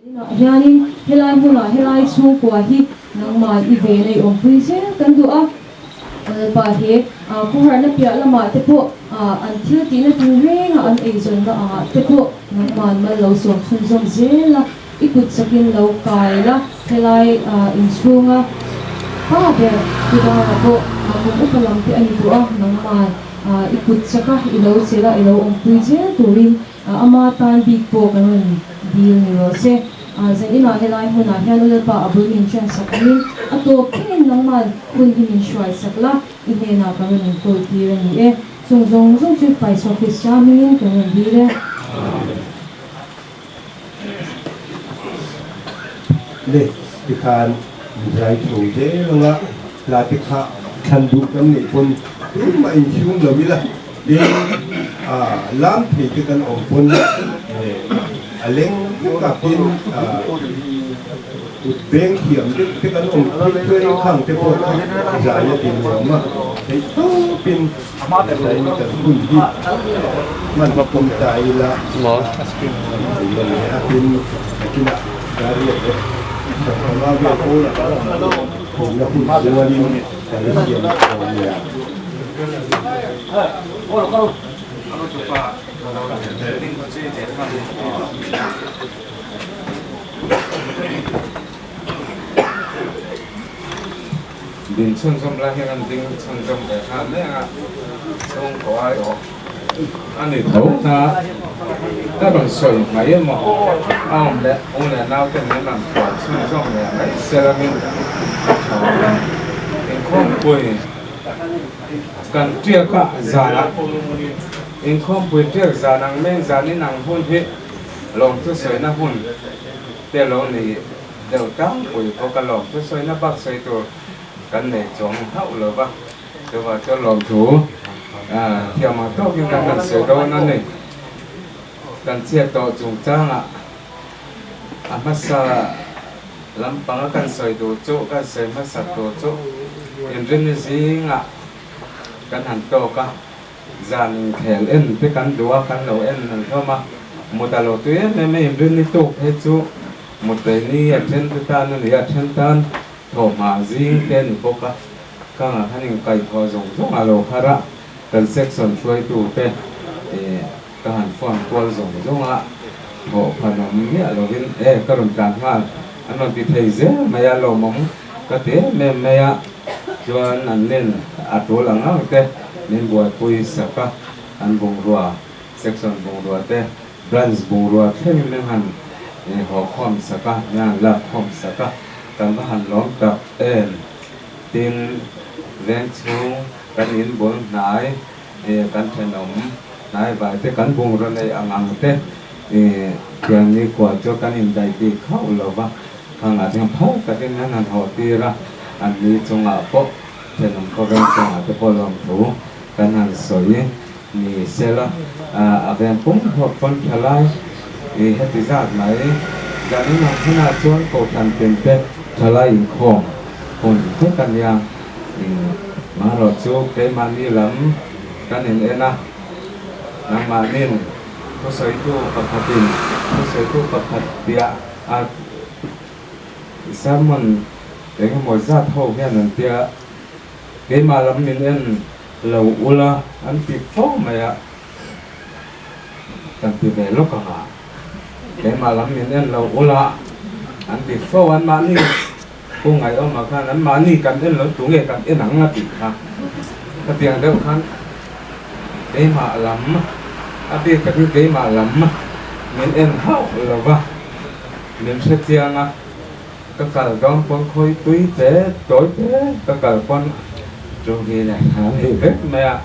Tunah hianin helai hmunah helai chhungkua hi nangmah i ve nei awmpui zel kan duh a, Lalpa he khawharna piah lamah te pawh an thil tihna tur renga an eizawnna angah te pawh nangmahn mal lo sawm chhunzawm zel a, i kut chakin lo kai la, helai inchhunga pa ber Tudara pawh kum upa lam te a ni tawh a, nangmahn i kut chaka i lo chelh a, i lo awmpui zel turin Ama tan bik pawh kan rawn dil ni rawh se. Zan inah helai hmunah hian u Lalpa a bul min ṭan sak angin a tawp thlengin nangman hun hi min hruai sak la, i hnenah ka rawn inkawl tir a ni e. Chung zawng zawng chu Paisua Krista hmingin kan rawn dil e. Le tikhan zai tho zel anga hla te kha thlan duh kan neih pawn tumah inchhung lo ila tin lam thei te kan awm pawn a leng vek a tin kut beng thiam deuh te kan awm phei chuan khang te pawh kha zai a ti nuam a theih tawpin zai kan hun hi hman tum ta ila a tin a kinah Dariat leh Sangha vel pawlah thawmna hun rualin kan siam tawh nia. Din chhunzawm lai hian an ding chhunzawm ve nghal mek a, chhungkaw aiawh a ni tho na ka rawn sawi mai emaw a awm leh u leh nau ten min rawn kuah chhunzawm leh mai se langin a tha ang a, inkhawmpui kan tiak a zanah inkhawmpui tiak zan ang meng zanin ang hun hi lawmthu sawina hun te lo ni. Deuh tlangpui bawk a lawmthu sawina bak sawi tur kan nei chuang hauh lo va, chuvang chuan lawmthu thiam ang tawkin kan han sawi dawn a ni. Kan chhiat tawh chungchangah a hmasa lampanga kan sawi duh chu, kan sawi hmasak tur chu inrinni zingah kan han tawk a, zan inkhel en te kan duh a, kan lo en an hlawm a, mut a lo tui em em a, inrinni tuk phei chu. Mutei a then te tan a ni a, then tan thawhhma zing te a ni bawk a, khangah khan inkaihthawh zawng zawng a lo har a, kan section hruaitu te ka han phone kual zawng zawng a, thawh phan awm miah lovin e ka rawn tlan nghal an rawn ti thei zel mai a, lawmawm ka ti em em mai a, chuan an nen a tul ang ang te min buaipui sak a, an bungrua section bungrua te. Branch bungrua thlengin min han haw khawm sak a, min han lak khawm sak a, kan va han lawm tak em. Tin, veng chhung kan in bul hnai kan thenawm hnai vai te kan bungraw nei ang ang te thianni kua chu kan indaih bik hauh lo va, khangah te hian phal takin min han haw tir a, an ni chungah pawh thenawm khawveng chungah te pawh lawmthu kan han sawi. Ni sela, a veng pum hlawk pawn tha lai i heti zat mai. Zanin ang hunah chuan Kohhran tinte tha lai inkhawm hun vek a nia. Marawh chu keimahni lam kan in en a, nangmahnin thusawitu pakhatin thusawitu pakhat piah a sermon engemaw zat ho hian an tia keimah lam min en Lo ula an ti fo mai a, kan ti ve lawk ang a, keimah lam min en lo ula an ti fo, an mahni pu ngaihawmah khan an mahni kan en lo tu nge kan en ang a tih kha, khatiang deuh khan keimah lam a bik takin keimah lam min en hauh lo va, min hrechiang a. Ka kal dawn pawn khawi tui te tawi te ka kal pawn chu hi leh a ni vek mai a,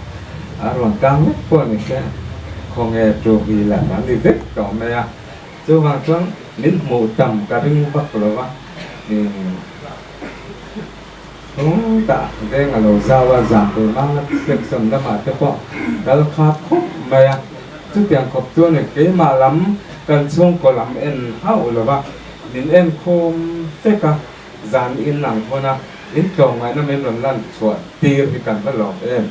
a rawn tang vek pawh a ni se khawnge chu hi leh a ni vek tawh mai a, chuvang chuan min hmuh tam ka ring vak lo va, chhungtah veng a lo zau a, zan tur hmanga section lamah te pawh kal khat khawp mai a, chutiang khawp chu a ni keimah lam kan chhungkaw lam en hauh lo va. Min en khum vek a, zan in ang hun a, in tlawmngaihna min rawn lan chhuah tir hi kan va lawm em?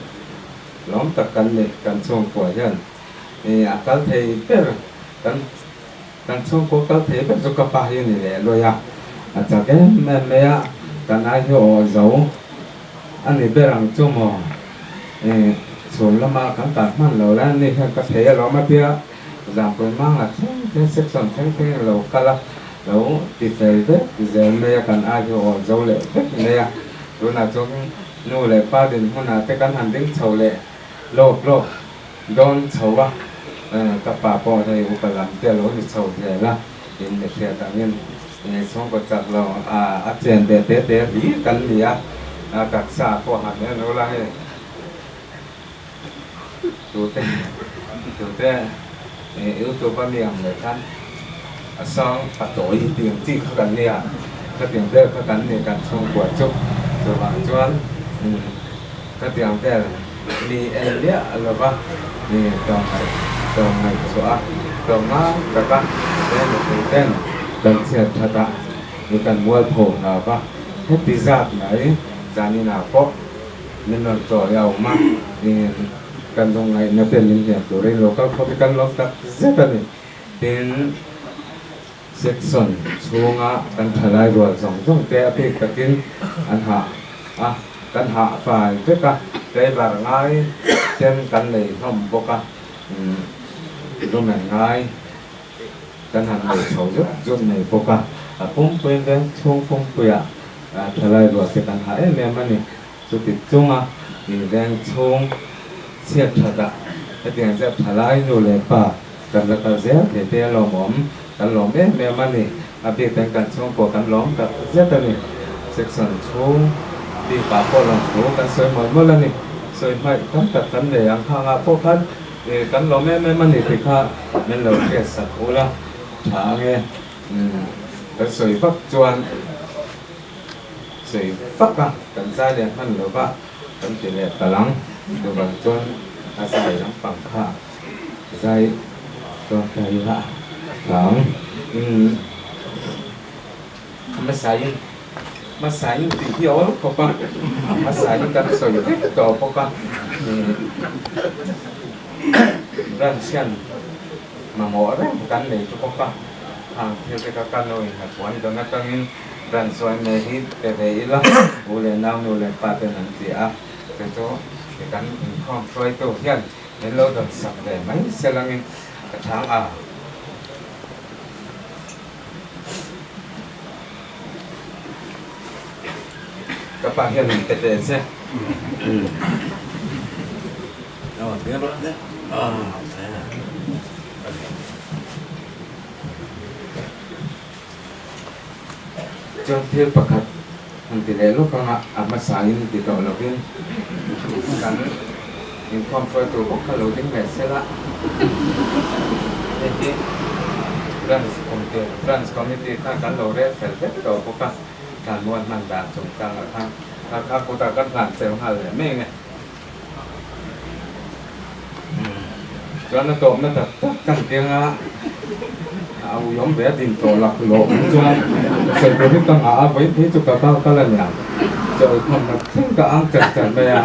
Lawm tak kan ni, kan chhungkua hian a kal thei ber kan Kan chhungkaw kal thei vek chu ka pa hi a ni leh lawi a, a chak em em mai a, kan ai hi aw zo a ni ber ang chu maw? Chhun lama kan tan hman lo lai ani hian ka thei alawm a tia Zangpui manga thleng thleng section thleng thleng in lo kal a, lo ti fel vek zel mai a, kan ai hi aw zo leh vek mai a, tunah chuan nu leh pa dinhmunah te kan han ding chho leh lawp lawp. Dawn chho a, ka pa pawh hei upa lam te a lo ni chho zel a, in mi hriat angin chhungkaw chak lo a chen ve te te hlir kan ni a, taksa pawh han en ula hei tute tute youtube a mi ang leh khan a sang a tawi tiang chi kha kan nia, khatiang vel kha kan ni kan chhungkua chu chuvang chuan khatiang vel. Mi en liah lova mi tlawmngaih tlawmngaih chhuah a, tlawmngai taka he mipui ten kan chhiat that a, mi kan mualpho hna va, heti zat mai zaninah pawh min rawn chawi a awm a, kan lungngaihna te min hliam turin local khawp hi kan lawm tak zet a ni. Tin, section chhunga kan thalai rual zawng zawng te a bik takin an hah a, kan hah fai vek a, driver ngai ten kan nei hlawm bawk a, lumen ngai kan han nei chho zut zut mai bawk a, a pumpuiin veng chhung pumpuiah thalai rual te kan hah em em a ni. Chuti chunga inveng chhung chhiat thatah hetiang zet thalai nu leh pa kan la kal zel thei te a lawmawm, kan lawm em em a ni. A bik ten kan chhungkaw kan lawm tak zet a ni. Section chhung bikah pawh lawmthu kan sawi mawlh mawlh a ni. Sawi hmaih tam tak kan nei ang khangah pawh khan kan lawm em em a ni tih kha min lo hriat sak ula tha ange. Kan sawi vak chuan. Sawi vak a, kan zai leh hman lo va, kan ti leh ta lang. Chuvang chuan a zai lampang kha zai chuan ka ila ang. Umm hmasain hmasain tih hi a awl khawp a, hmasain kan sawi vek tawh bawk a, branch hian mamawh reng kan nei chu bawk a, khang thil te kha ka nuin a puan dawn atangin Branch chuan me hi pe ve ila, u leh nau nu leh pa ten an ti a, chu chu kan inkhawm hruaitu hian min lo dawn sak ve mai se langin ka chhang a. Ka pa hian min pe teh che. Chuan thil pakhat han ti leh lawk anga a hmasain ti tawh lovin kan inkhawm hruai tur bawk kha lo ding leh sela hei hi Branch Committee Branch Committee khan kan lo rel fel vek tawh bawk a, thlanmual hman dan chungchangah khan kha kha kutah kan hlan fel nghal leh mai ange. Chuan a tawpna tak tak kan keng a, a uiawm ve a din tawh lak lawh ang chuan sawi tur hi ka ngah a, vawi phei chu ka kal kal a niang, chawi khawm nak thleng ka ang chat chat mai a.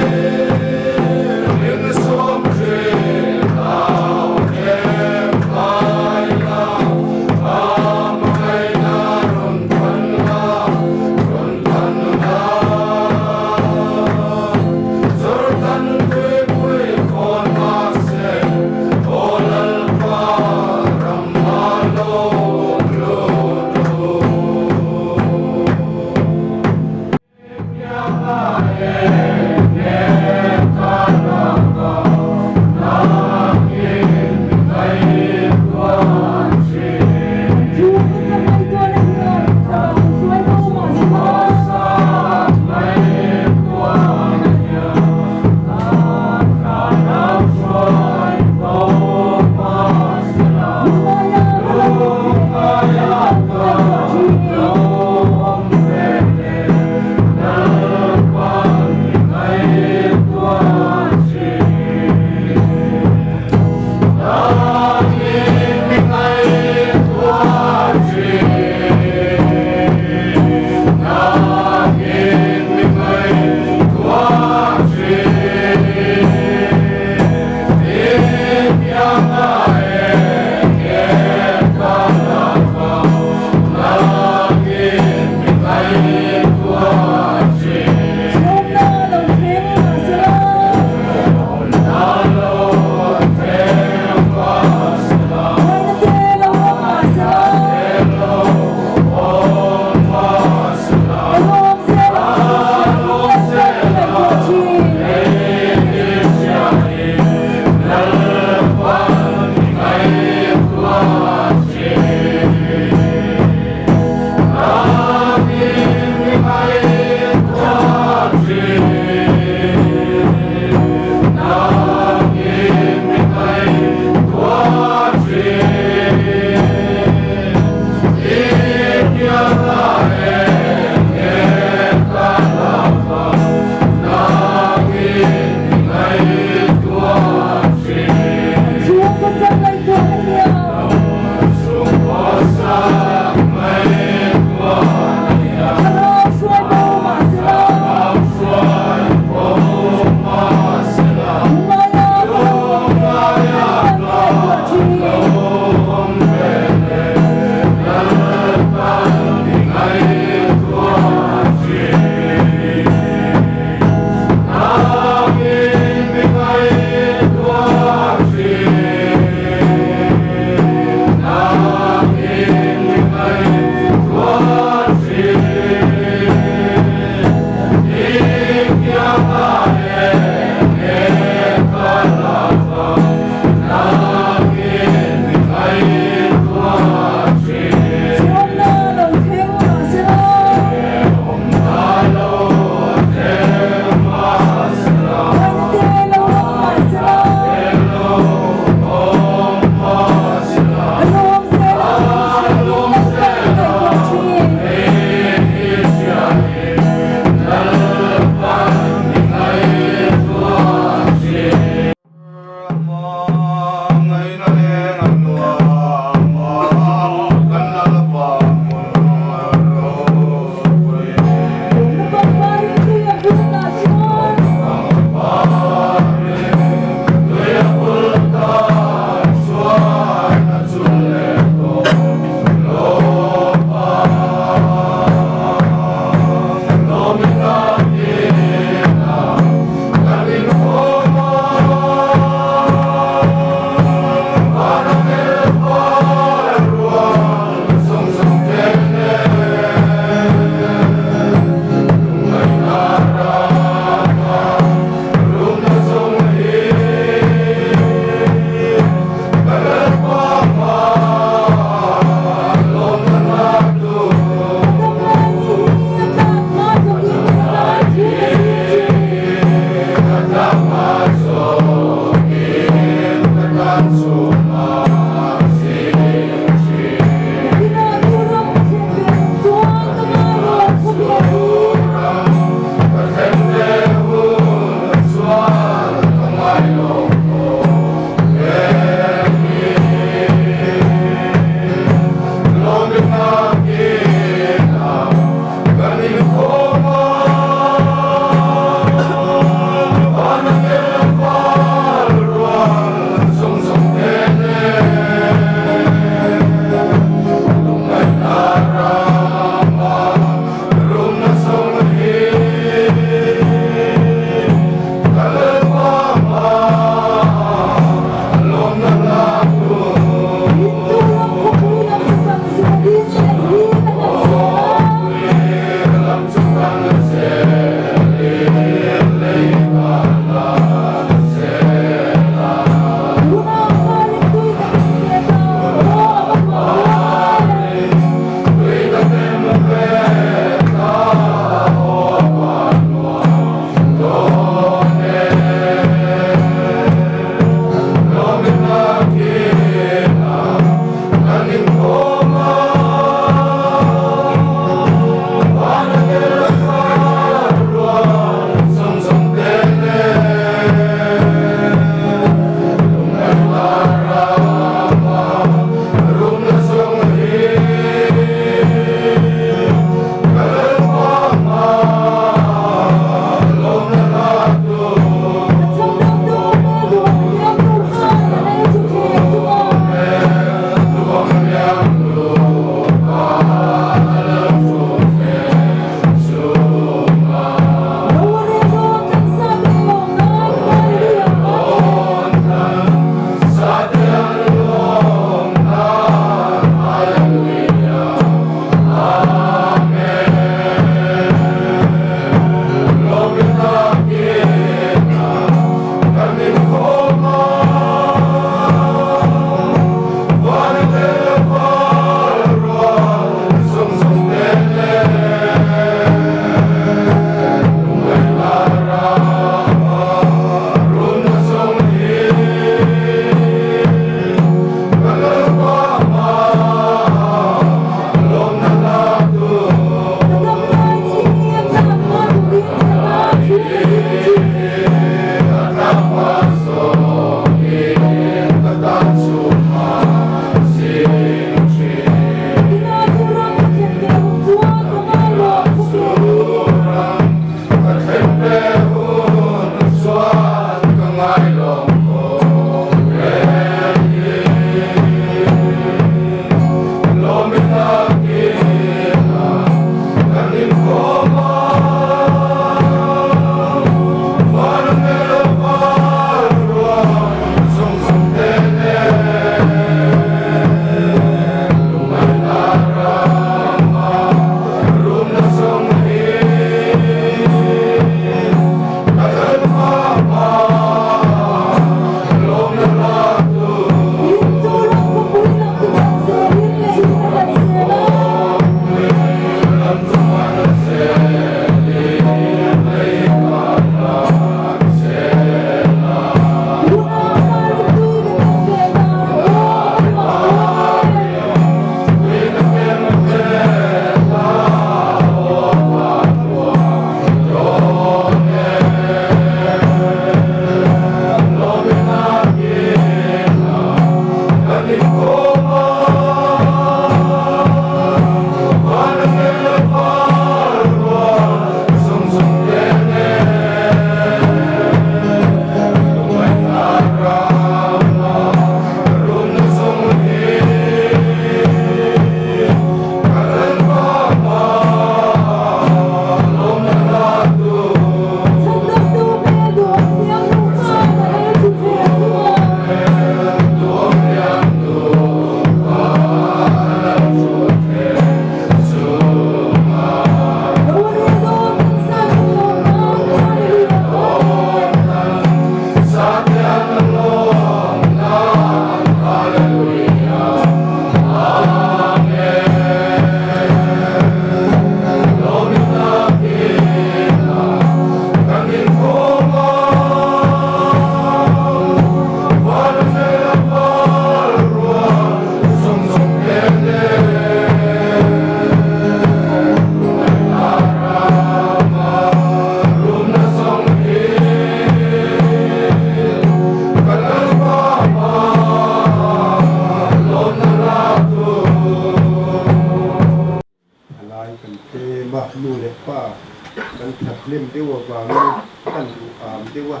hnem deuh avangin kan duh am deuh a,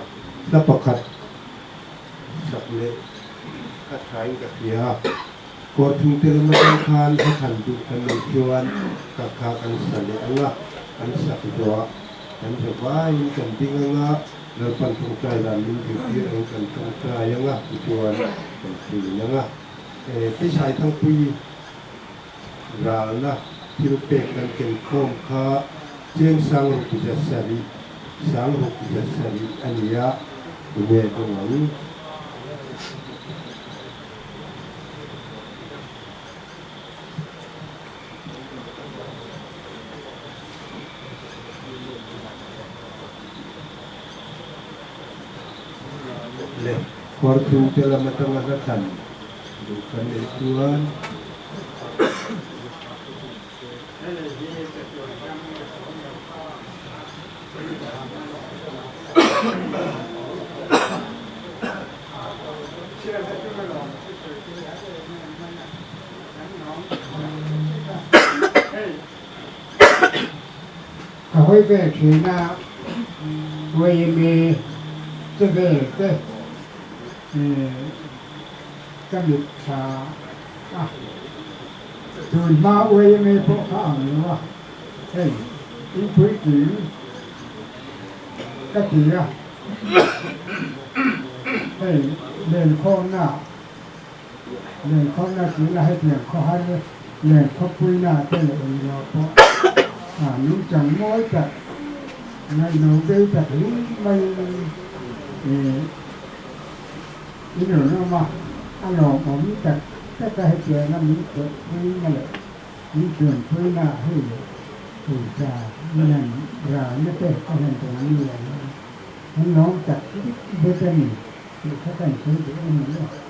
hla pakhat sak leh ka thain ka hria. Kawrthing te lam atang khan hla thlan duh kan neih chuan ka kha kan sa leh ang a, kan sak zawh kan hre vaiin kan ding ang a, Lalpan tawngtai dan min zirtir ang kan tawngtai ang a tichuan kan thin ang a. Pisai Thangpui ralna thil pek kan ken khawm kha cheng 6700, 6700 a ni a, tunge dawng ang? Le kawrthing te lam atanga hla thlan duh kan neih chuan. Ka hawi vel thin a, Uaimi che vel te ka mit thla a, tun hma Uaimi pawh kha ang lo a, hei in puitling ka ti a, hei lenkhawmna Lenkhawmna tihna hetiang khawhar lenkhawpuina te leh englo pawh a nungchang mawi tak, ngaihno bei tak hlim maiin i rawn awm a, a lawmawm tak tak a hetianga min tlawhpuina leh min chuanpuina hei leh pawisa min han ralna te ka han dawn ni ang an lawm tak zet a ni tih kha kan sawi duh a ni e.